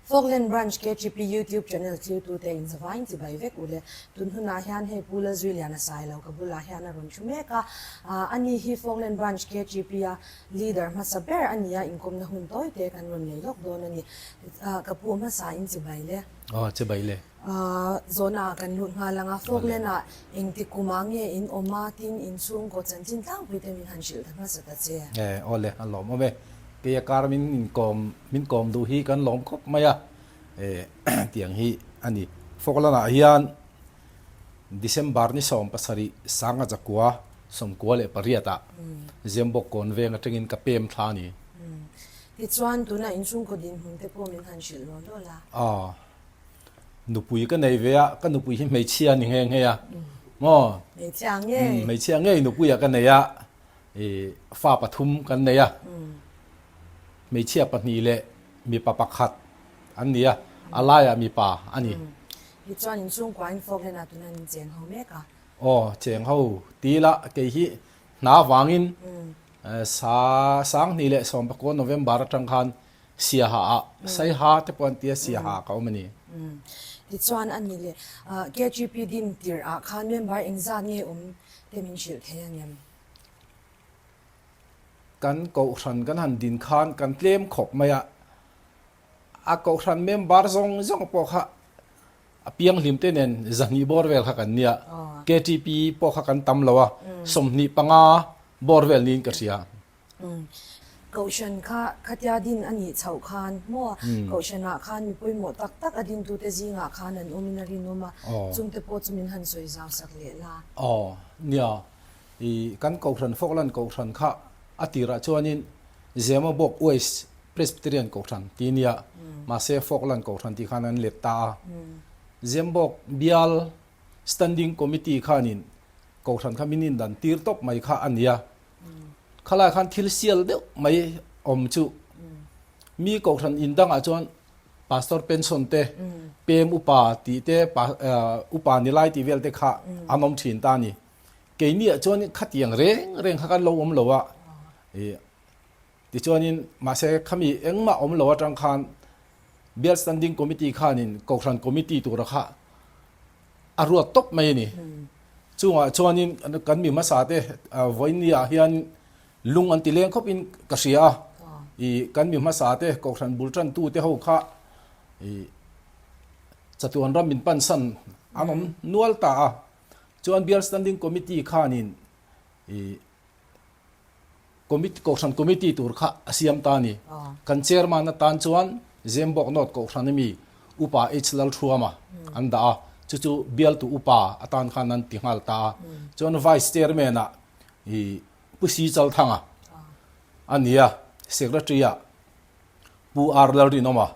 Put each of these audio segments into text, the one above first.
Falkland Branch KTP YouTube channel thirtute in zavain chibai vek u le. Tun hunah hian hei Pu Lalzuiliana Sailo ka bulah hian a rawn thu mek a. Ani hi Falkland Branch KTP a leader hmasa ber a ni a, inkawmna hun tawi te kan rawn nei lawk dawn a ni. Ka pu hmasa in chibai le. Aw chibai le. Zawhna ah kan lut nghal ang a, Falkland ah engti kumah nge in awm a, tin inchhungkaw chanchin tlangpui te min han hrilh ta hmasa ta che. Aw le, a lawmawm e. Keia kar min inkawm min kawm duh hi kan lawm khawp mai a, tiang hi a ni. Falkland ah hian December ni 17 sanga zakua 98 ah Zembawk kawn veng atangin ka pem thla a ni. Tichuan tuna inchhungkaw dinhmun te pawh min han hrilh law law la. Aw, nupui ka nei ve a, ka nupui hi hmeichhia a ni nghe nghe a, maw? Hmeichhia ngei. Hmeichhia ngei nupui ah ka nei a. I fa pathum kan nei a, hmeichhia pahnih leh mipa pakhat an ni a, a laiah mipa a ni. Tichuan inchhungkua in Falkland ah tuna an cheng ho mek a. Aw, cheng ho ti ila kei hi hna vangin sa 2019 November atang khan Siaha ah Saiha te pawh an tia Siaha ka awm a ni. Tichuan a ni leh KGP din tirh ah khan member engzat nge awm te min hrilh thei a ngem? Kan kohhran kan han din khan kan tlem khawp mai a, a kohhran member zawng zawng pawh kha a pianghlim te nen zahnih bawr vel kha kan nia, KTP pawh kha kan tam lo a, 25 bawr vel niin ka hria. Kohhran kha khatia din a nih chhoh khan maw Kohhranah khan mi pawimawh tak tak a dintute zingah khan an awmin a rinawm a, chungte pawh chu min han sawi zau sak leh la. Aw, nia, i kan Kohhran Falkland Kohhran kha a tirah chuanin Zemabawk West Presbyterian Kohhran ti nia, mahse Falkland Kohhran tih khan an let ta a. Zembawk bial Standing Committee khanin Kohhran kha min indan tir tawp mai kha a nia. Khalai khan thil sial deuh mai awm chu mi kohhran in dangah chuan pastor pension te pem upa tih te upa ni lai tih vel te kha an awm thin ta ni. Keini ah chuan khatiang reng reng kha kan lo awm lo a. Tichuanin mahse khami engmah awm lo atang khan Bial Standing Committee khanin kohhran committee tura kha a ruat tawp mai a ni. Chungah chuanin kan mi hmasa te vawiin ah hian lung an ti leng khawp in ka hria a. I kan mi hmasa te kohhran bul tan tu te ho kha i chatuan ram min pan san an awm nual ta a. Chuan Bial Standing Committee khanin i Committee Kohhran Committee tur kha a siam ta a ni. Kan Chairman atan chuan Zembawk North Kohhran ami Upa H Lalthuama an dah a, chu chu bialtu upa atan khan an ti nghal ta a. Chuan Vice Chairman ah i Pu Si Chalthanga a ni a, Secretary ah Pu R Lalrinawma,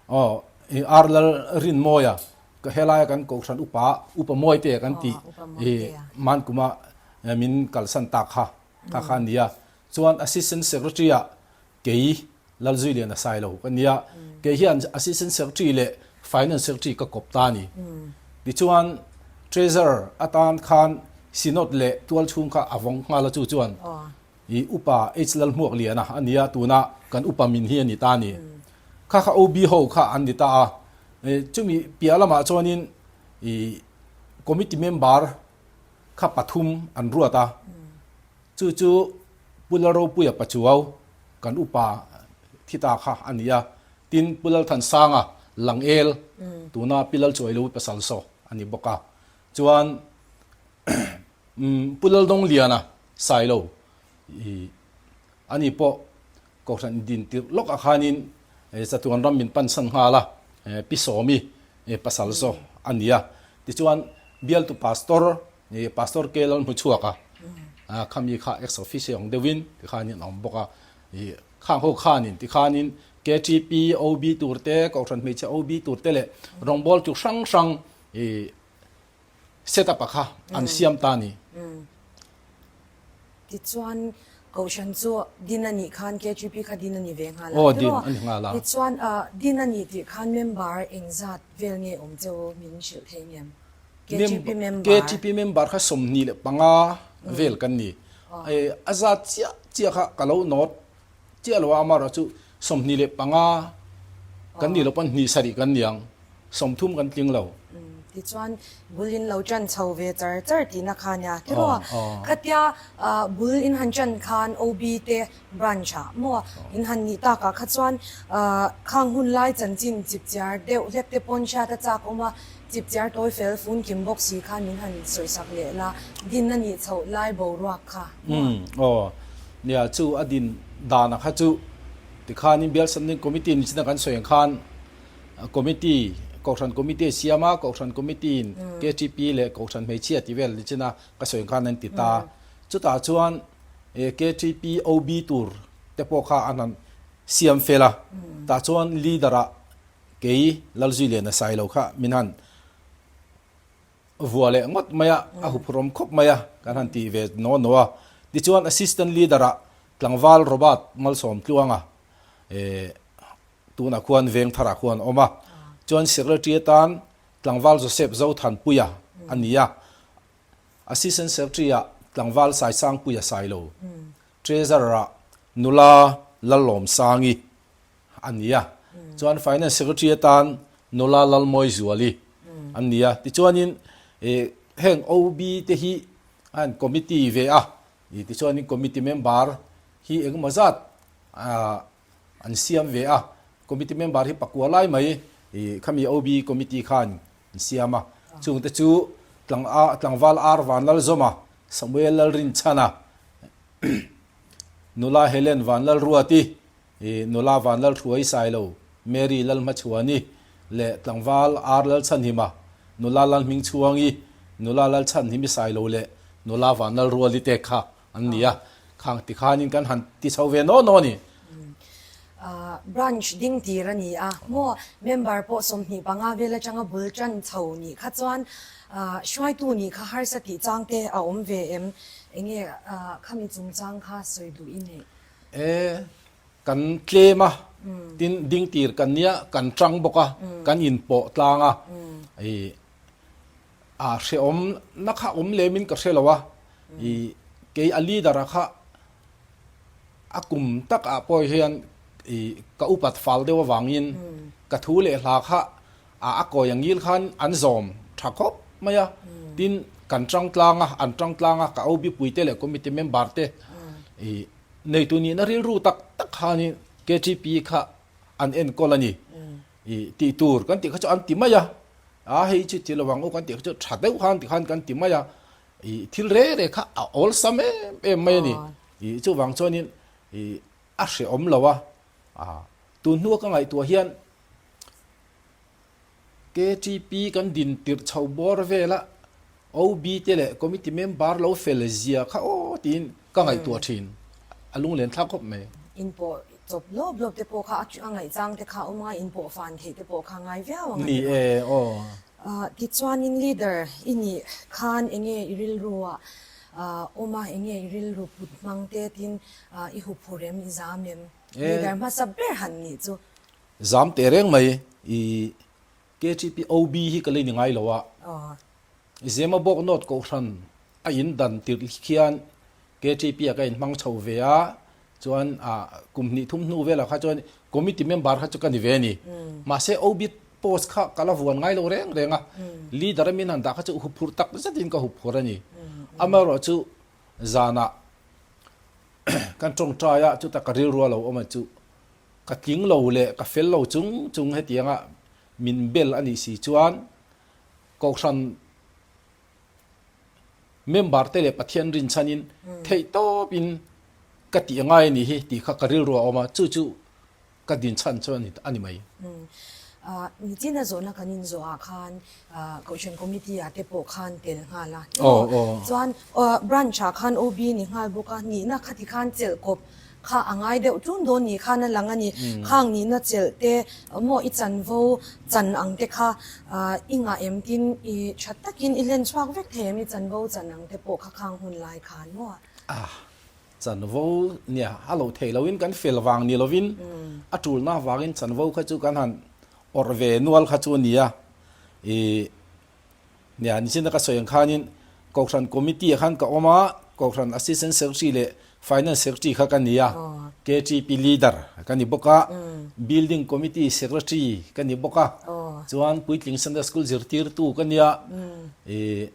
aw i R Lalrinmawia ka helaia kan Kohhran upa Upa Mawite kan tih i Mankuma min kalsan tak kha kha kha a ni a. Chuan Assistant Secretary ah kei Lalzuiliana Sailo ka ni a, kei hian Assistant Secretary leh Finance Secretary ka kawp ta a ni. Tichuan Treasurer atan khan Synod leh tualchhung kha a vawng nghal a chu chuan i Upa H Lalhmuakliana a ni a, tuna kan upa min hi a ni ta a ni. Kha kha OB ho kha an ni ta a. Chumi piah lamah chuanin i Committee member kha pathum an ruat a, chu chu Pu Lalropuia Pachuau kan upa thi ta kha a ni a, tin Pu Lalthansanga Langel tuna Pi Lalchuailovi pasal saw a ni bawk a, chuan Pu Laldawngaliana Sailo i ani pawh Kohhran din tirh lawkah khanin chatuan ram min pansan nghal a, Pi Sawmi pasal zawk a ni a. Tichuan bialtu pastor, Pastor K Lalhmuchhuak a, khami kha ex officio ang deuhin tikhanin a awm bawk a. Khang ho khanin tikhanin KTP OB tur te, Kohhran hmeichhe OB tur te leh rawngbawl chu hrang hrang set up a kha an siam ta a ni. Tichuan Kohhran chu din a nih khan KGP kha din a ni ve nghal a. Aw din a ni nghal a. Tichuan din a nih tih khan member engzat vel nge awm cheu min hrilh thei ngem? KGP member. KGP member kha 25 vel kan ni. A zat chiah chiah kha ka lo note chiah lo a, amaherawhchu 25. Kan nih loh pawn hnih sarih kan ni ang. 30 kan tling lo. Tichuan bul in lo ṭan chho ve char char tihna kha nia. Tiraw khatia bul in han ṭan khan OB te branch ah maw in han nih takah kha chuan khang hun lai chanchin chipchiar deuh hlek te pawn hriat a chak awm a, chipchiar tawi fel fun kim bawk si khan min han sawisak leh la, din a nih chhoh lai boruak kha maw. Aw nia chu a din dan a kha chu tikhanin Bial Standing Committee ni chin a kan sawi ang khan Committee, Kohhran Committee a siam a, Kohhran Committee in KTP leh Kohhran hmeichhia tih vel nichin a ka sawi ang khan an ti ta. Chutah chuan KTP OB tur te pawh kha an han siam fel a, tah chuan leader ah kei Lalzuiliana Sailo kha min han vua leh ngawt mai a, a huphurhawm khawp mai a, kan han ti ve naw naw a. Tichuan Assistant Leader ah Tlangval Robert Malsawmtluanga Tunah khuan veng tharah khuan a awm a, chuan Secretary atan Tlangval Joseph Zothanpuia a ni a, Assistant Secretary ah Tlangval Saisangpuia Sailo, Treasurer ah Nula Lallawmsangi a ni a, chuan Finance Secretary atan Nula Lalmawizuali a ni a. Tichuanin heng OB te hi a han committee ve a, tichuanin committee member hi engemaw zat An siam ve a, committee member hi pakua lai mai i khami OB committee khan an siam a, chungte chu Tlangval Ar Vanlalzawma, Samuel Lalrinchhana, Nula Helen Vanlalruati, Nula Vanlalhruai Sailo, Mary Lalhmachhuani leh Tlangval Ar Lalchhanhima, Nula Lalhmingchhuangi, Nula Lalchhanhimi Sailo leh Nula Vanlalruali te kha An ni a, khang ti khanin kan han ti chho ve naw naw a ni. Branch ding tir a ni a, maw member pawh 25 vel atanga bul tan chho nih kha chuan hruaitu nih kha harsa tih chang te a awm ve em? Enge khami chungchang kha sawi duh i neih? E, kan tlem a, tin ding tir kan nia, kan tang bawk a, kan inpawh tlang a, i A hrehawm na kha awm lem in ka hre lo a, i kei a leader a kha a kum tak ah pawh hian i ka upat fal deuh avangin ka thu leh hla kha a a kawi ang ngil khan an zawm tha khawp mai a, tin kan tang tlang a, an tang tlang a, ka OB pui te leh committee member te i neitu nihna rilru tak tak khanin KTP kha an enkawl a ni i tih tur kan tih kha chu an ti mai a. A hei chu ti lo ang u kan tih kha chu tha deuh khan tikhan kan ti mai a, i thil re re kha a awlsam em em mai a ni. I chuvang chuanin i a hrehawm lo a, a tun hnua ka ngaihtuah hian KTP kan din tirh chho bawr vela OB te leh committee member lo fel zia kha aw tiin ka ngaihtuah thin, a lunglen thlak khawp mai. Inpawh chawp lawp lawp te pawh kha a ngaihchang te kha a awm a, inpawh fan theih te pawh kha a ngai viau ang a ti. Ni e aw. Tichuanin leader i nih khan enge i rilru ah awm a, enge i rilru put hmang te tin i huphur em, i zam em? Leader hmasa ber han nih chu. Zam teh reng mai i KTP OB hi ka lei ni ngai lo a, Zemabawk North Kohhran a in dan tirh khian KTP ah ka inhmang chho ve a, chuan kum hnih thum hnu velah kha chuan committee member kha chu ka ni ve a ni. Mahse OB post kha ka la vuan ngai lo reng reng a, leader a min han dah kha chu huphurh tak zetin ka huphurh a ni. Amaherawhchu zanah kan tawngtai a, chutah ka rilru a lo awm a chu Ka tling lo leh ka fel lo chung chung hetianga min bel a nih si chuan Kohhran member te leh Pathian rinchhanin theih tawpin ka tih angai a nih hi tih kha ka rilru a awm a, chu chu ka dinchhan chu a ni mai. Nichina zawhna kan inzawhah khan Kohhran Committee ah te pawh khan tel nghal a. Chuan Branch ah khan OB ni nghal bawk a, nihna khati khan chelh kawp kha a ngai deuh tlun dawn ni khan a lang a ni. Khang nihna chelh te maw i chanvo chan ang te kha i ngah em tin i tha takin i hlen chhuak vek thei em i chanvo chan ang te pawh kha khang hun lai khan maw? Chanvo nia a lo thei loin kan fel vang ni lovin a tulna vangin chanvo kha chu kan han awrh ve nual kha chu a ni a. I nia nichina ka sawi ang khanin Kohhran Committee ah khan ka awm a, Kohhran Assistant Secretary leh. Finance Secretary kha ka ni a, KTP Leader ka ni bawk a, Building Committee Secretary ka ni bawk a, chuan Puitling Sunday School zirtirtu ka ni a, ih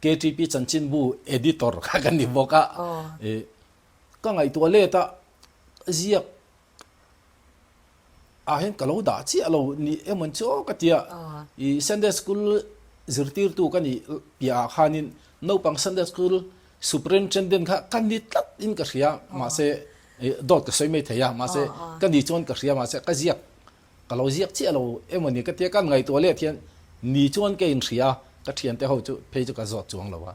KTP chanchinbu Editor kha ka ni bawk a, ih ka ngaihtuah let a, ziak ah hian ka lo dah chiah lo ni emaw chu aw ka ti a, ih Sunday School zirtirtu ka nih piahah khanin naupang Sunday School Superintendent kha ka ni tlat in ka hria mahse dawt ka sawi mai thei a mahse ka ni chuan ka hria mahse ka ziak ka lo ziak chiah lo emaw ni ka tia ka ngaihtuah leh thian ni chuan ka inhria ka thiante ho chu phei chu ka zawt chuang lo a.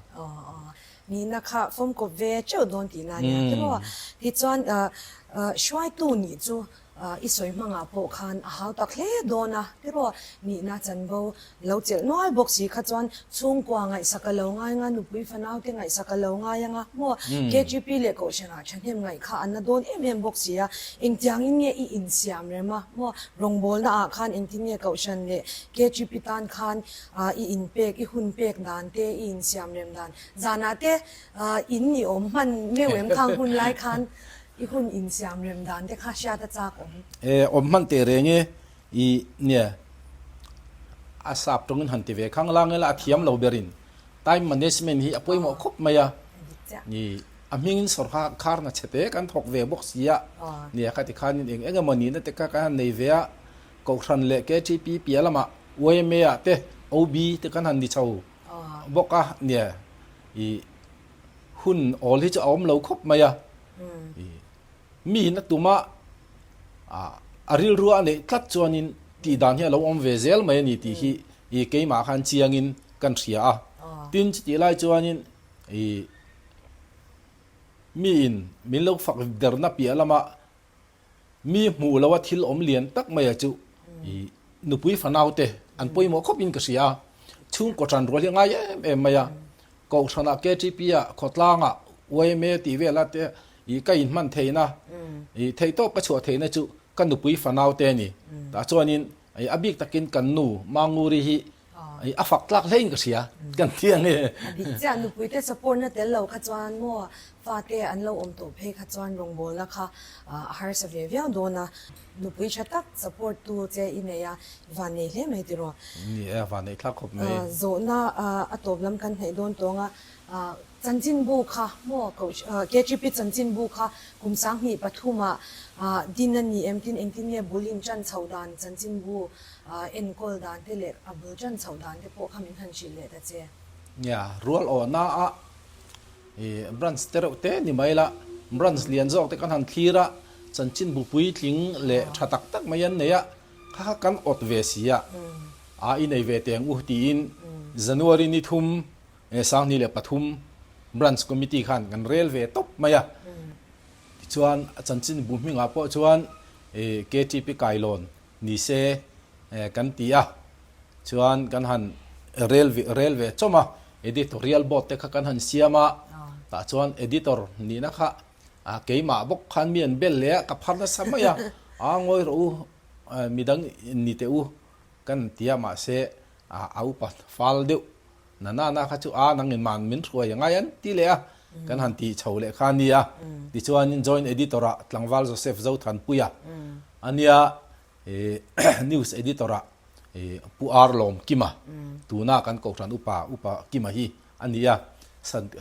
Nihna kha fawm kawp ve teuh dawn tihna a nia tiraw? Tichuan hruaitu nih chu I sawi hmangah pawh khan a hau tak hle dawn a, tiraw nihna chanvo lo chelh nual bawk si kha chuan chhungkua ngaihsak a lo ngai anga, nupui fanaute ngaihsak a lo ngai anga maw KGP leh Kohhranah thahnem ngaih kha an la dawn em em bawk si a, engtiangin nge i insiam rem a maw rawngbawlna ah khan engtin nge Kohhran leh KGP tan khan i inpek, i hun pek dan te, i insiam rem dan zanah te in i awm hman meuh em khang hun lai khan I hun insiam rem dan te kha hriat a chak awm. E, awm hman teh reng e, i nia a sap tawngin han ti ve khang lang ila a thiam lo berin time management hi a pawimawh khawp mai a, ni a hmingin sawrkar kharna chhe te kan thawk ve bawk si a, nia khati khanin eng eng emaw nihna te kha kan han nei ve a, Kohhran leh KTP piah lamah yma ah te OB te kan han ni chho bawk a, nia i Hun awl hi chu a awm lo khawp mai a, miin a tum a, a rilru a neih tlat chuanin tih dan hi a lo awm ve zel mai a ni tih hi i keimah khan chiangin kan hria a. Tin, chutih lai chuanin i miin min lo fak derna piah lama Mi hmuh loa thil awm lian tak maia chu i nupui fanaute an pawimawh khawp in ka hria a, chhungkaw tan rual hi a ngai em em mai a, Kohhranah KTP-ah khawtlangah yma tih vela te i ka inhman theihna i theihtawp ka chhuah theihna chu ka nupui fanaute a ni. Tah chuanin a bik takin kan nu Manguri hi a fak tlak hlein ka hria kan ti ang e. A dik chiah nupui te support na tel lo kha chuan maw fate an lo awm tawh phei kha chuan rawngbawlna kha a harsa ve viau dawn a, nupui tha tak support tu che i nei a, van nei hle mai tiraw. Ni e, van nei thlak khawp mai. Zawhna a tawp lam kan hnaih dawn tawng a, Chanchinbu kha maw KGP chanchinbu kha kum 2003 ah din a ni em tin engtin nge bul in tan chhoh dan chanchinbu enkawl dan te leh a bul tan chhoh dan te pawh kha min han hrilh leh ta che. Nia, rual awhna a branch te reuh te ni mai la, branch lian zawk te kan han thlir a, chanchinbu puitling leh tha tak tak mai an nei a, kha kha kan awt ve si a, a i nei ve teng u tiin January ni thum 2003 Branch Committee khan kan rel ve tawp mai a. Tichuan a chanchin bu hmingah pawh chuan KTP kailawn ni se kan ti a. Chuan kan han rel ve rel ve chawm a, editorial board te kha kan han siam a. Tah chuan editor nihna kha keimah bawk khan mi an bel leh a, ka phar nasa mai a, a ngawi rawh u, midang ni teh u kan ti a, mahse a upa fal deuh Na na na kha chu a nangin man min hruai a ngai an ti leh a, kan han tih chho leh kha a ni a. Tichuanin Joint Editor ah Tlangval Joseph Zothanpuia a nia, News Editor ah Pu R Lawmkima, tuna kan Kohhran Upa Upa Kima hi a ni a,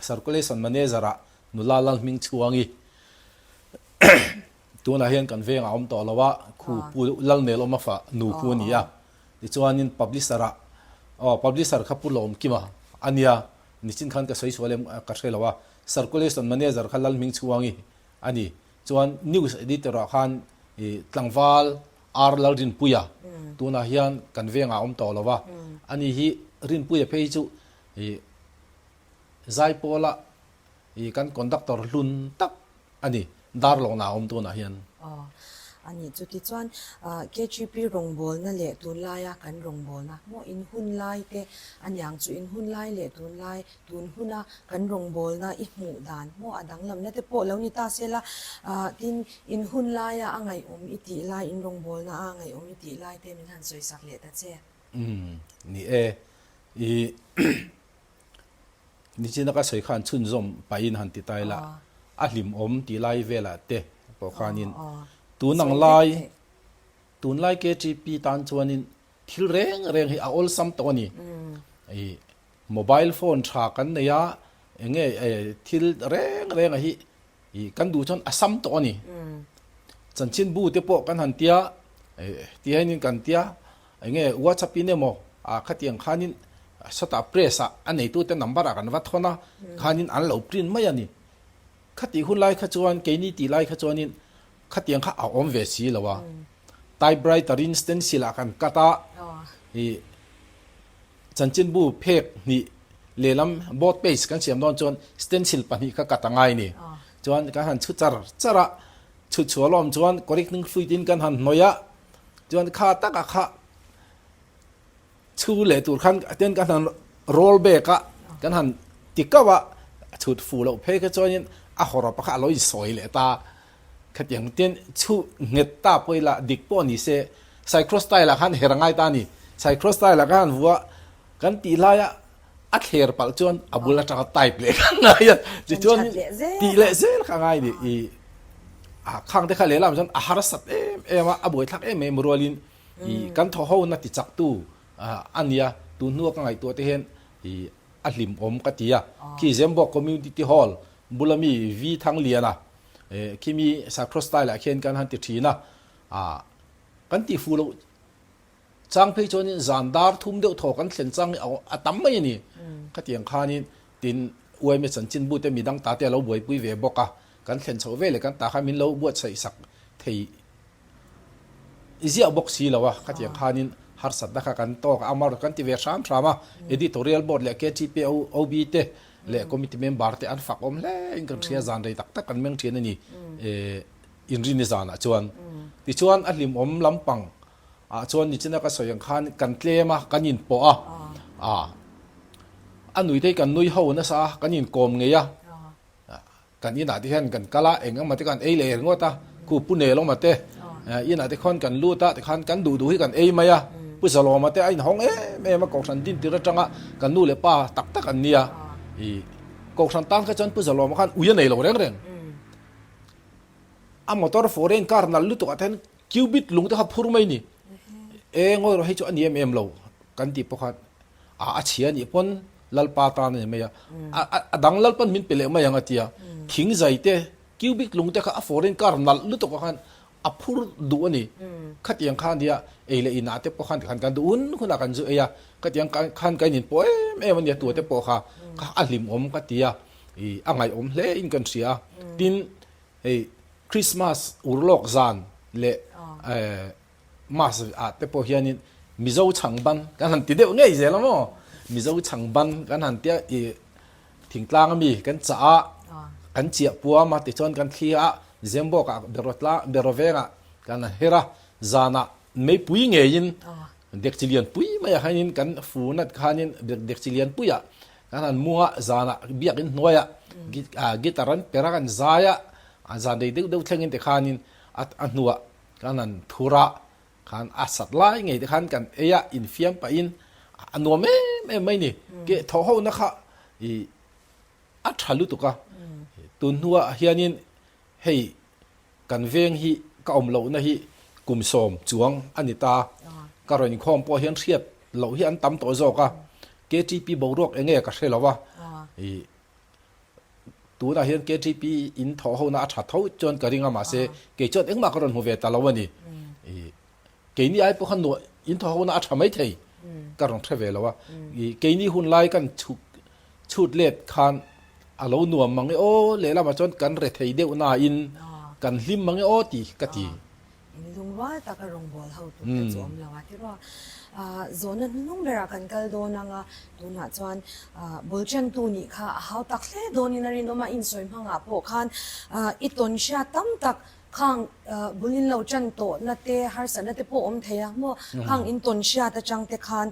Circulation Manager ah Nula Lalhmingchhuangi tunah hian kan vengah a awm tawh lo a, khu Pu Lalnelawma fa nu khu a ni a. Tichuanin publisher ah aw publisher kha Pu Lawmkima a nia, nichin khan ka sawi sual em ka hre lo a, circulation manager kha Lalhmingchhuangi a ni. Chuan news editor ah khan ih tlangval R Lalrinpuia tunah hian kan vengah a awm tawh lo a, ani hi Rinpuia phei hi chu ih Zaipawla ih kan conductor hlun tak A ni, Darlawna a awm tunah hian. Aw, a nih chu. Tichuan, KGP rawngbawlna leh tunlaia kan rawngbawlna maw in hun lai te a niang chu in hun lai leh tunlai tun huna kan rawngbawlna i hmuh dan maw a danglamna te pawh lo ni ta se la, tin in hun laia a ngaihawm i tih lai, in rawngbawlna a ngaihawm i tih lai te min han sawisak leh ta che. Umm, ni e, i. Nichina ka sawi khan chhunzawm pahin han ti ta ila. A hlimawm tih lai velah te pawh khanin tun ang lai, tunlai KTP tan chuanin thil reng reng hi a awlsam tawh a ni. Ih mobile phone tha kan nei a, eng nge thil reng reng a hi ih kan duh chuan a sam tawh a ni. Chanchinbu te pawh kan han tia, tihianin kan tia eng nge WhatsApp in emaw ah khatiang khanin sawtah press ah a neitute number ah kan va thawn a, khanin an lo print mai a ni. Khatih hun lai kha chuan keini tih lai kha chuanin khatiang kha a awm ve si lo a, typewriter in stencil ah kan cut a, ih chanchinbu phek hnih lehlam both page kan siam dawn chuan stencil pahnih kha cut a ngai ni. Chuan kan han chhu char char a, chhut chhuah lawm chuan correcting fluid in kan han hnawih a, Chuan kha taka kha chhu leh tur khan ten kan han roll back a, kan han ti kauh a, chhut fu loh phei kha chuanin a hawrawp kha a lo insawi leh ta. Khatiang ten chhu nghet ta pawh ila dik pawh ni se, Cycro style ah khan her a ngai ta a ni. Cycro style ah khan han vu a, kan tih laia a thler palh chuan a bul atanga type leh kha ngai a, tichuan tih leh zel kha ngai ni. I khang te kha lehlam chuan a harsat em em a, a buaithlak em em rualin i kan thaw ho na ti chak tu a nia, tun hnua ka ngaihtuah te hian i a hlimawm ka ti a. Khi Zembawk Community Hall bula mi V Thangliana khi mi Sakhaw style ah khian kan han ti thin a, kan tih fuh loh Chang phei chuanin zan dar thum deuh thaw kan thlen chang hi a tam mai a ni. Khatiang khanin tin UMA chanchinbu te midang ta te a lo buaipui ve bawk a, kan thlen chhoh ve leh kan ta kha min lo buatsaih sak thei ziah bawk si lo a, khatiang khanin harsatna kha kan tawk a, amar kan ti ve hram hram a, editorial board leh KTP OB te leh committee member te an fak awm hle in kan hria zan rei tak tak kan meng thin a ni inrini zanah chuan. Tichuan a hlimawm lampang Ah chuan nichina ka sawi ang khan kan tlem a, kan inpawh a, ah a nui te hi kan nui ho nasa a, kan inkawm ngei a, kan inah te hian kan kal a, eng emaw te khan ei leh ringawt a, khu Pu Nelawma te inah te khawn kan lut a, tikhan kan duh duh hi kan ei mai a, Pu Zalawma te a inhawng em em a, Kohhran din tir atanga kan nu leh pa tak tak an nia, ih Kohhran tan kha chuan Pu Zalawma khan ui a nei lo reng reng, a motor foreign car nalh lutuk ah te hian Cubit lung te kha phur mai ni. E ngawi rawh hei chu a ni em em lo kan tih pawh khan a a chhia nih pawn Lalpa tan a ni mai a. A dang Lalpan min pe leh mai ang a tia. Thing zai te cubic lung te kha a foreign car nalh lutuk ah khan a phur duh a ni. Khatiang kha nia ei leh inah te pawh khan tikhan kan duh hun hunah kan zu ei a. Khatiang khan kan inpawh em em a nia tua te pawh kha kha a hlimawm ka tia. Ih a ngaihawm hle in kan hria a. Tin Hei Christmas urlawk zan leh Mass ah te pawh hianin Mizo chhangban kan han ti deuh ngei zel a maw? Mizo chhangban kan han tia i thingtlang ami kan chah a, kan chiah puam a tichuan kan thli a, Zembawk ah Berawtla Berawveng ah kan han her a, zanah meipui ngeiin dekchi lian pui mai ah khanin kan furnat khanin dekchi lian pui ah Kan han mu a, zanah biakinn hnuaiah guitar an per a, kan zai a, zan rei deuh deuh thlengin tikhanin a hnuah kan han thur a, khan a sat lai ngei te khan kan ei a, infiam pahin a nuam em em mai ni. Ke thawh hona kha ih a tha lutuk a, tun hnuah hianin hei Kan veng hi ka awm lohna hi kum sawm chuang a ni ta. Ka rawn inkhawm pawh hian hriat loh hi an tam tawh zawk a. KTP boruak eng nge ka hre lo a. Ih tunah hian KTP in thawh hona a tha tho chuan ka ring a mahse kei chuan engmah ka rawn hmu ve ta lo a ni. Ih keini ai pawh khan nuah in thawh hona a tha mai thei ka rawn hre ve lo a. Ih keini hun lai kan chhuk Chhut let khan a lo nuam mang e aw, lehlamah chuan kan rethei deuh nain kan hlim mang e aw tih ka ti. In lungrual taka rawngbâwl ho tur te chu awm lo a ti ruah. Zawhna hnuhnung berah kan kal dawn ang a, tunah chuan bul ṭantu nih kha a hau tak hle dawnin a rinawm a, insawi hmangah pawh khan i tawn hriat tam tak khang bul in lo ṭan tawhna te, harsatna te pawh awm thei a maw, khang in tawn hriat aṭang te khan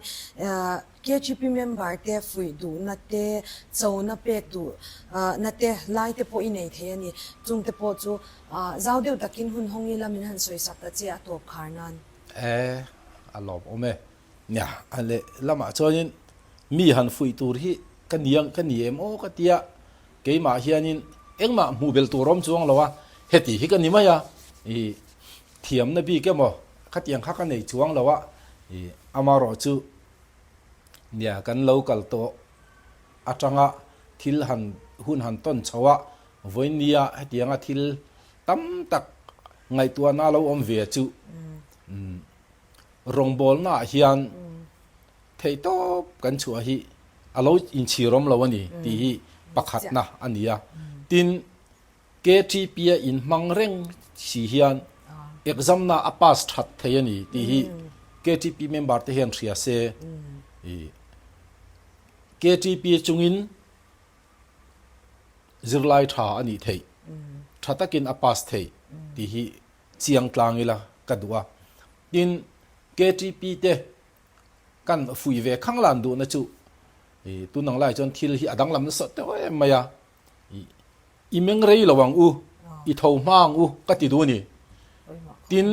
KGP member te fuih duhna te, chona pek duhna te, lai te pawh i nei thei a ni. Chung te pawh chu zau deuh takin hun hawng ila min han sawisak ta che a tawp khar nan. E, a lawm awm e. Nia, a leh lamah chuanin mi han fuih tur hi ka ni ang, ka ni em aw ka tia, keimah hianin. Engmah hmuh bel tur awm chuang lo a, heti hi ka ni mai a, i thiamna bik emaw khatiang kha ka nei chuang lo a, i amarawh chu nia kan lo kal tawh atanga thil han hun han tawn chho a, vawinia hetianga thil tam tak ngaihtuahna lo awm ve chu rawngbawlna ah hian theihtawp kan chhuah hi a lo inchhirawm lo a ni tih hi pakhatna a ni a. Tin, KTP-a inhmang reng si hian exam-na a pass that thei a ni tih hi KTP member te hian hria se. KTP chungin zirlai tha a nih theih, tha takin a pass theih tih hi chiang tlang ila ka duh a. Tin, KTP te kan fuih ve khang lan duhna chu i tun ang lai chuan thil hi a danglam nasa teuh em mai a, i i meng rei lo ang u, i tho hma ang u ka ti duh a ni. Tin,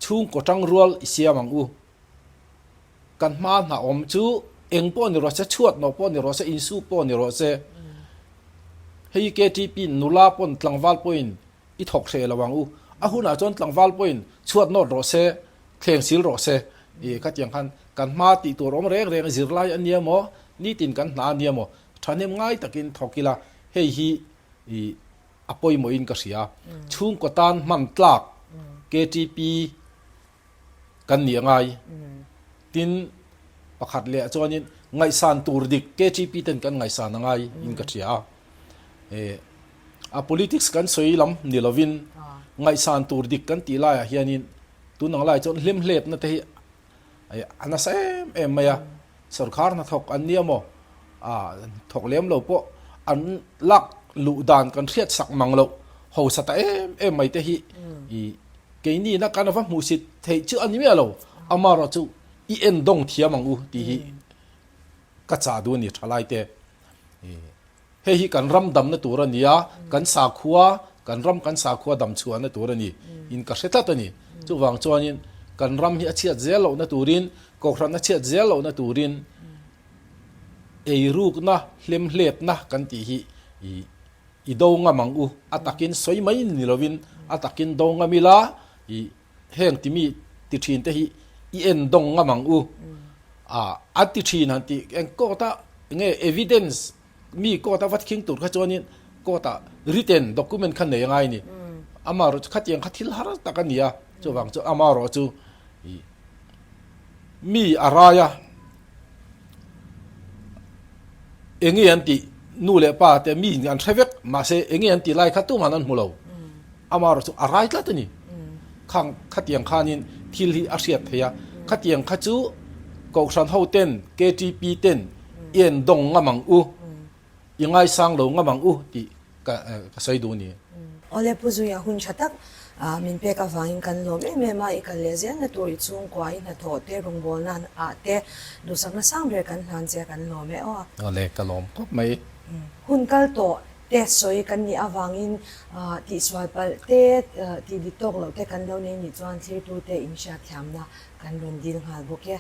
chhungkaw tang rual i siam ang u. Kan hma hna awm chu eng pawh ni rawh se, chhuat nawh pawh ni rawh se, insuk pawh ni rawh se, hei KTP nula pawn tlangval pawhin i thawk hreh lo ang u. A hunah chuan tlangval pawhin chhuat nawt rawh se, thleng sil rawh se. I khatiang khan kan hma tih tur awm reng reng zirlai a nia maw, nitin kan hna a nia maw, thahnem ngai takin thawk ila hei hi i a pawimawhin ka hria. Chhungkaw tan hman tlak KTP kan nih a ngai. Tin, pakhat leh chuanin ngaihsan tur dik KTP ten kan ngaihsan a ngai in ka hria a. A politics kan sawi lam ni lovin ngaihsan tur dik kan tih laiah hianin tun ang lai chuan hlemhlepna te hi a nasa em em mai a. Sorkar hnathawk an nia maw? Thawk lem lo pawh an lak luh dan kan hriat sak mang loh hausa ta em em mai te hi i keini na kan va hmuh sit theih chu a ni miah lo. Amaherawh chu i en dawng thiam ang u tih hi ka chah duh a ni thalai te. Hei hi kan ram damna tur a ni a, kan sakhua, kan ram kan sakhua dam chhuahna tur a ni in ka hre tlat a ni. Chuvang chuanin kan ram hi a chhiat zel lohna turin, kohhran a chhiat zel lohna turin eirukna, hlemhletna kan tih hi i do ngam ang u. A takin sawi mai ni lovin a takin do ngam ila i heng timi ti thin te hi i en dawng ngam ang u. A ti thin han tih eng court a nge evidence mi court a va khing tur kha chuanin court ah written document kha nei angai a ni. Amaherawh chu khatiang kha thil har tak a ni a, chuvang chu amaherawh chu ih mi a rai a eng nge an tih nu leh pa te mi an hre vek mahse eng nge an tih lai kha tumah an hmu lo. Amaherawh chu a rai tlat a ni. Khang khatiang khanin thil hi a hriat theih a, khatiang kha chu Kohhran ho ten, KTP ten i en dawng ngam ang u, i ngaisang lo ngam ang u tih ka ka sawi duh a ni. Awle Pu Zuia hun tha tak min pek avangin kan lawm em em a, i kal leh zelna tur i chhungkua i hnathawh te rawngbawlna ah te duhsakna sang ber kan hlan che a kan lawm e aw. Awle ka lawm khawp mai. Hun kal tawh te sawi kan nih avangin tihsual palh te, tih dik tawk loh te kan lo nei nih chuan thlirtute inhriatthiamna kan rawn dil nghal bawk e.